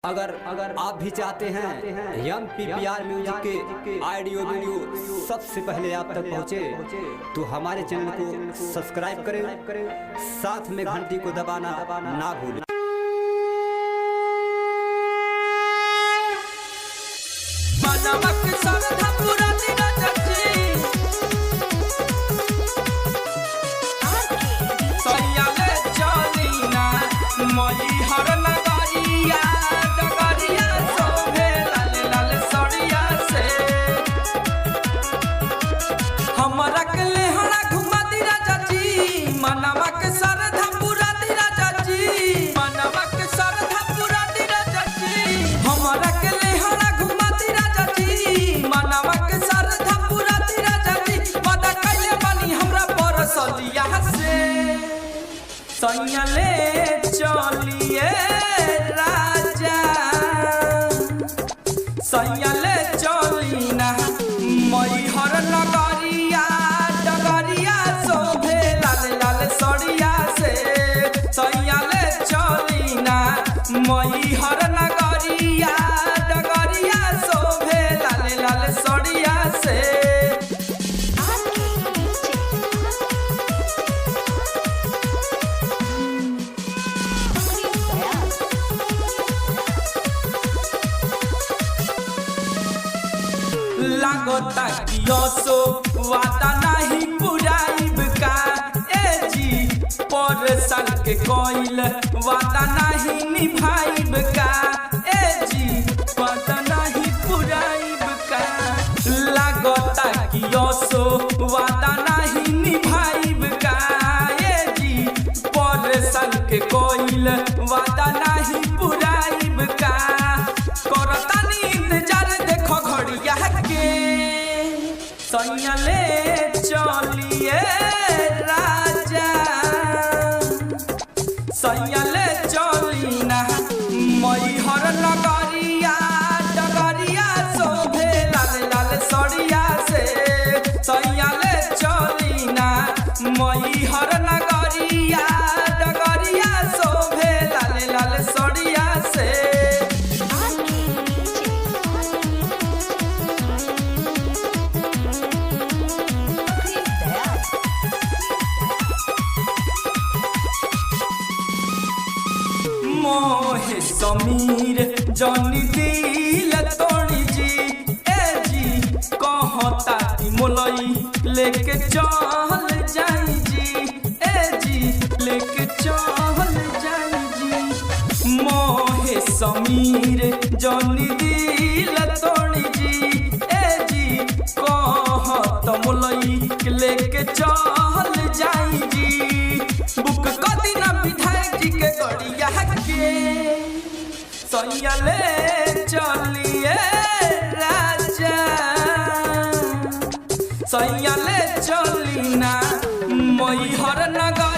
अगर अगर आप भी चाहते हैं एम पी म्यूजिक के ऑडियो वीडियो सबसे पहले आप तक पहुंचे, तो हमारे चैनल को सब्सक्राइब करें, साथ में घंटी को दबाना ना भूलें। सैया ले चलिए राजा, सैया ले चली ना मैहर नगरिया डगरिया शोभे लाल लाल सड़िया से। सैया ले चली ना मैहर नगरिया डगरिया शोभे लाल लाल सड़िया से। लागता कियोसो वादा नहीं पुराइब का ए जी, पर साल के कोइल वादा नहीं निभाइब का ए जी, वादा नहीं पुराइब का। लागता कियोसो वादा नहीं निभाइब का ए जी, पर साल के कोइल वादा नहीं पुराइब का। करता इंतजार देखो घड़िया के, सैया ले चलिए राजा, सैया ले चली ना मैहर नगरिया डगरिया शोभे लाल लाल सड़िया से। सैया ले चली ना मैहर नगरिया डगरिया शोभे लाल लाल सड़िया से। मोहे समीर जनी दिल तोड़ी जी ए जी, कहता मोलई लेके चल जाई जी ए जी, लेके चल जाई जी। मोहे समीर जनी दिल तोड़ी जी ए जी, कहता मोलई लेके चल जाई जी। बुक कदी ना विधायक जी के गड़िया के, सैया ले चलिए राजा, सैया ले चली ना मैहर नगर।